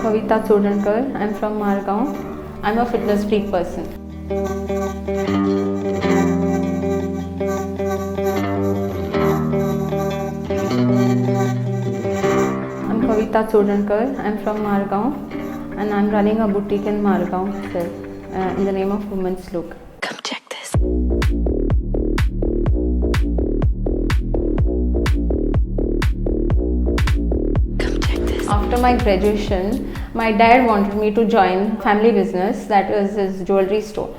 Kavita Chodankar. I am from Margao. I am a fitness freak person. I am Kavita Chodankar. I am from Margao and I am running a boutique in Margao itself, in the name of Women's Look. Come check this. Come check this. After my graduation, my dad wanted me to join family business, that was his jewelry store.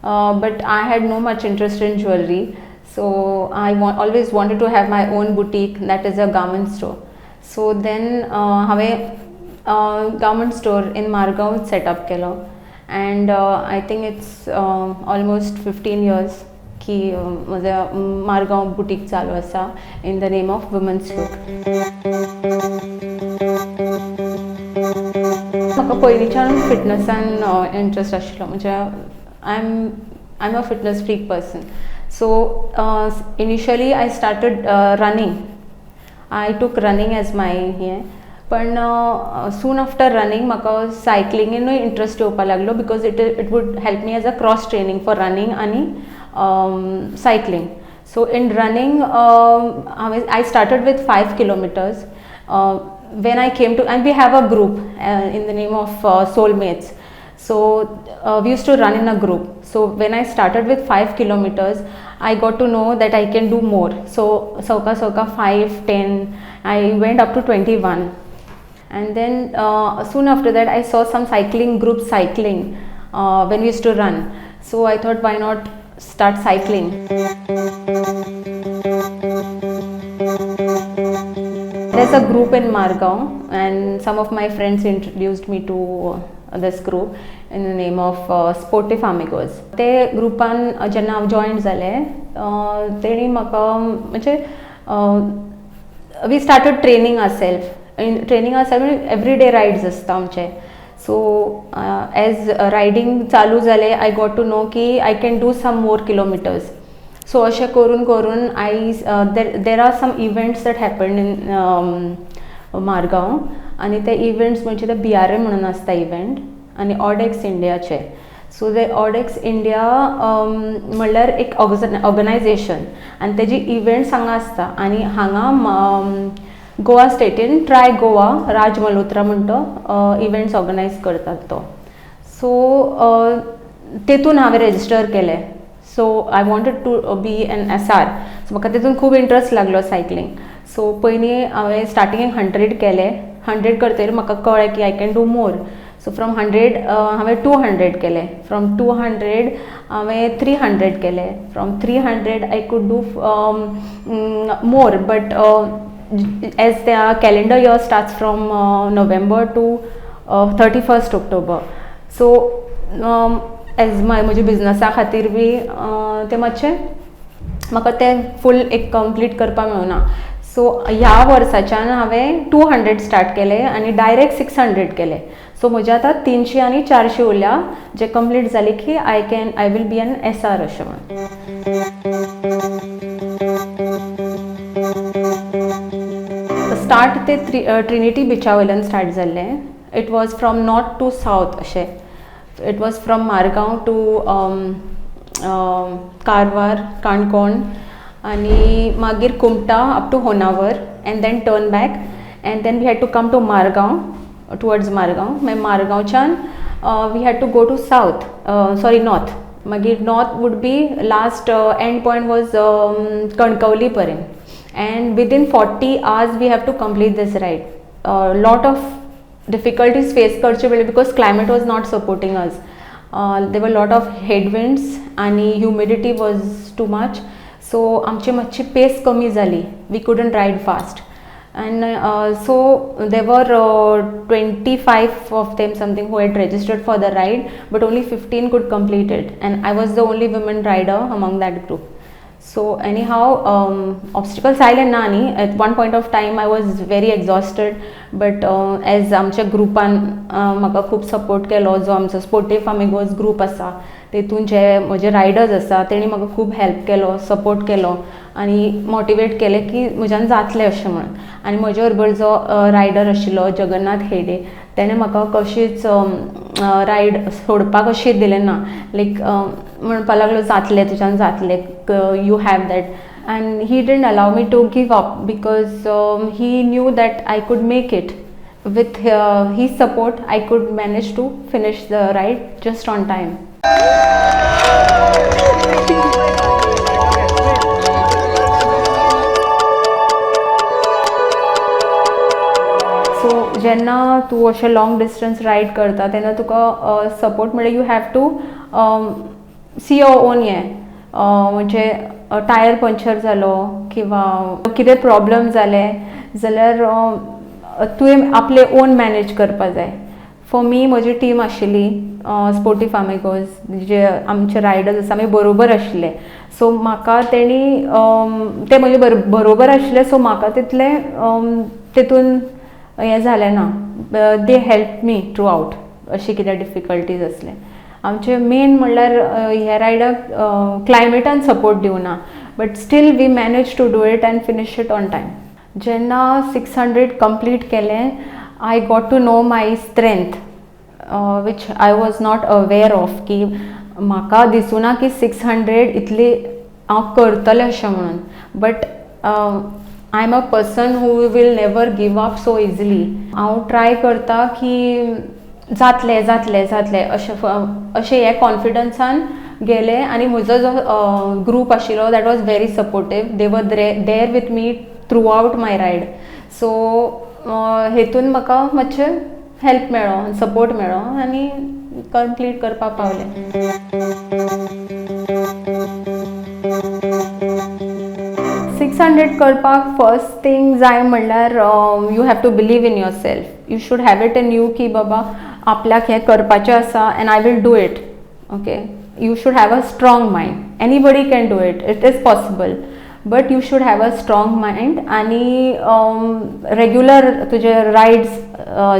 But I had no much interest in jewelry, so I always wanted to have my own boutique, that is a garment store. So then हांवें garment store in Margao set up केलो and I think it's almost 15 years की म्हजें Margao boutique चालू आसा in the name of Women's Look. म्हाका पयलींच्यान फिटनसान interest आशिल्लो, म्हणजे I am a fitness freak person. So initially I started running. I took running as my हें, पण सून आफ्टर रनिंग म्हाका सायकलिंगेनूय इंट्रस्ट येवपाक लागलो because it would help me as a cross training for running आनी cycling. So in running हांवें I started with 5 kilometers. When I came to, and we have a group in the name of Soulmates, so we used to run in a group. So when I started with 5 kilometers, I got to know that I can do more. So sauka sauka 5, 10, I went up to 21, and then soon after that I saw some cycling group cycling when we used to run. So I thought, why not start cycling? There's a group in Margao and some of my friends introduced me to this group in the name of Sportive Amigos. ते ग्रुपान जेन्ना हांव join जालें तेणी म्हाका म्हणजे we started training ourself. In training ourself every day rides आसता आमचे. सो एज रायडींग चालू जालें I got to know की I can do some more kilometers. So अशें करून करून I there are some events that happen in Margao आनी ते इव्हेंट्स म्हणजे ते BRA म्हणून आसता इव्हेंट आनी ऑडेक्स इंडियाचे. सो ते ऑडेक्स इंडिया म्हणल्यार एक ऑर्गनायजेशन आनी तेजी इव्हेंट्स हांगा आसता आनी हांगा गोवा स्टेटीन ट्राय गोवा राज मल्होत्रा म्हणटो इव्हेंट्स ऑर्गनायज करतात तो. सो तेतून हांवें रेजिस्टर केलें. So I wanted to be an SR. So म्हाका तेतून खूब इंट्रस्ट लागलो सायकलिंग. सो पयलीं हांवें स्टार्टिंगेक 100 केलें. 100 करतकीर म्हाका कळ्ळें की I can do more. So from 100 हांवें 200 केलें. फ्रॉम 200 हांवें 300 केलें. From 300 I could do more, but as the calendar year starts from November to 31st October. So as म्हज्या बिजनसा खातीर बी तें मातशें म्हाका तें फूल एक कंप्लीट करपाक मेळना. सो ह्या वर्साच्यान हांवें 200 स्टार्ट केलें आनी डायरेक्ट 600 केलें. सो म्हजें आतां 300 आनी 400 उरल्या, जे कंप्लीट जाले की I will be an SR अशें म्हणून. स्टार्ट ते ट्रिनिटी बिचा वयल्यान स्टार्ट जाल्लें. It was from north to south अशें. It was from Margao to Karwar, Canacona आनी मागीर Kumta up to Honavar and then turn back and then we had to come to Margao, towards Margao. मागीर मारगांवच्यान we had to go to south, sorry north. मागीर north would be last end point was Kankavli पर्यंत and within 40 hours we have to complete this ride. Lot of difficulties face करचे पडले because climate was not supporting us. There were lot of headwinds आनी humidity was too much. So आमची मातशी pace कमी जाली. We couldn't ride fast and so there were 25 of them something who had registered for the ride, but only 15 could complete it and I was the only women rider among that group. So anyhow, obstacles आयले ना न्ही. At one point of time I was very exhausted, but as आमच्या ग्रुपान म्हाका खूब support केलो, जो आमचो स्पोर्टीव आमिगोज ग्रूप आसा, तेतून जे म्हजे रायडर्स आसा तेणी म्हाका खूब हेल्प केलो, सपोर्ट केलो आनी मोटिवेट केलें की म्हज्यान जातलें अशें म्हणून. आनी म्हजे बरोबर जो रायडर आशिल्लो जगन्नाथ हेडे, तेणें म्हाका कशीच रायड सोडपाक अशी दिलें ना. लायक म्हणपा लागलो, जातलें, तुज्यान जातलें, you have that. And he didn't allow me to give up because he knew that I could make it. With his support I could manage to finish the ride just on time. So जेन्ना तूं अशें long distance ride करता तेन्ना तुका support म्हणल्यार you have to see your own हें, म्हणजे tyre puncture जालो किंवा कितें प्रॉब्लम जालें जाल्यार तुवें आपले ओन मॅनेज करपा जाय. फॉर मी, म्हजी टीम आशिल्ली स्पोर्टीव आमिगोज, जे आमचे रायडर्स आसा, आमी बरोबर आशिल्ले. सो म्हाका तेणी ते म्हजे बरोबर आशिल्ले, सो म्हाका तितलें तितून हें जालें ना. They help me throughout. अशें कितें डिफिकल्टीज आसले, आमचे मेन म्हणल्यार ह्या रायडाक क्लायमेटान सपोर्ट दिवना, but still we manage to do it and finish it on time. जेन्ना 600 कंप्लीट केलें, I got to know my strength, which I was not aware of, की म्हाका दिसुना की 600 इतली हांव करतलें अशें म्हणून. But I am a person who will never give up so easily. हांव ट्राय करता की जातलें, जातलें, जातलें, अशें अशें हे कॉन्फिडन्सान गेलें. आनी म्हजो जो ग्रूप आशिल्लो, that was very supportive. They were there with me throughout my ride. So हेतून म्हाका मातशें हेल्प मेळ्ळो, सपोर्ट मेळ्ळो आनी कंप्लीट करपाक पावलें. 600 करपाक फर्स्ट थिंग जाय म्हणल्यार you have to believe in yourself. You should have it in you की बाबा, आपल्याक हें करपाचें आसा and I will do it, okay? You should have a strong mind. Anybody can do it, it is possible, but you should have a strong mind. आनी regular तुजे rides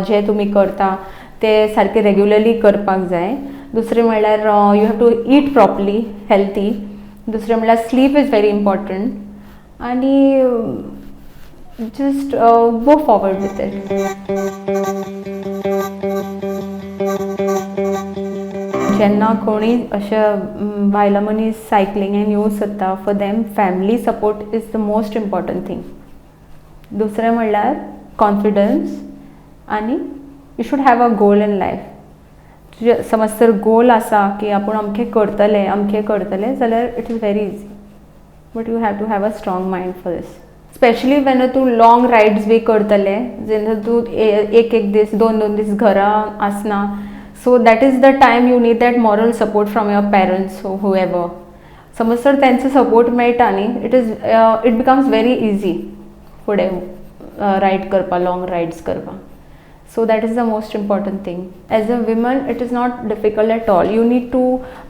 जे तुमी करता ते सारके रेग्युलरली करपाक जाय. दुसरें म्हणल्यार you have to eat properly, healthy. दुसरें म्हणल्यार sleep is very important आनी just go forward with it. जेन्ना कोणी अशें बायलां मनीस सायकलिंगेन येवंक सोदता, for them family support is the most important thing. दुसरें म्हणल्यार कॉन्फिडन्स आनी you should have a goal in life. तुजें समज तर गोल आसा की आपूण अमकें करतलें, अमकें करतलें, जाल्यार it is very easy, but you have to have a strong mind for this, specially when तूं लॉंग रायड्स बी करतले, जेन्ना तूं एक एक दीस, दोन दोन दीस घरा आसना. So that is the time you need that moral support from your parents, whoever. समज तर तेंचो सपोर्ट मेळटा न्ही, it becomes very easy फुडें रायड करपाक, लॉंग रायड्स करपाक. So that is the most important thing. As a woman, it is not difficult at all. You need to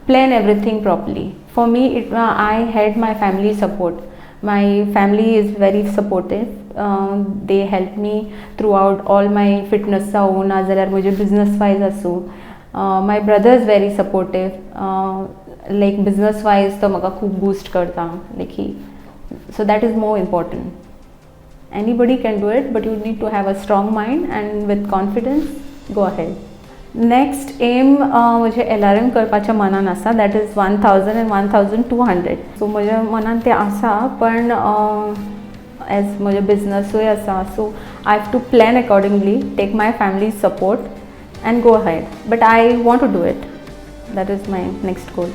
plan everything properly. For me, it I had my family support. My family is very supportive. They help me throughout all my fitness जावं, नाजाल्यार म्हजे business wise आसूं. My brother is very supportive, like business wise तो म्हाका खूब boost करता. Like he so that is more important. Anybody can do it, but you need to have a strong mind and with confidence go ahead. Next aim म्हजें एलआरएम करपाच्या मनान आसा, that is 1000 and 1200. So म्हज्या मनान तें आसा, पण एज म्हजें बिजनसूय आसा, so I have to plan accordingly, take my family support and go ahead. But I want to do it. That is my next goal.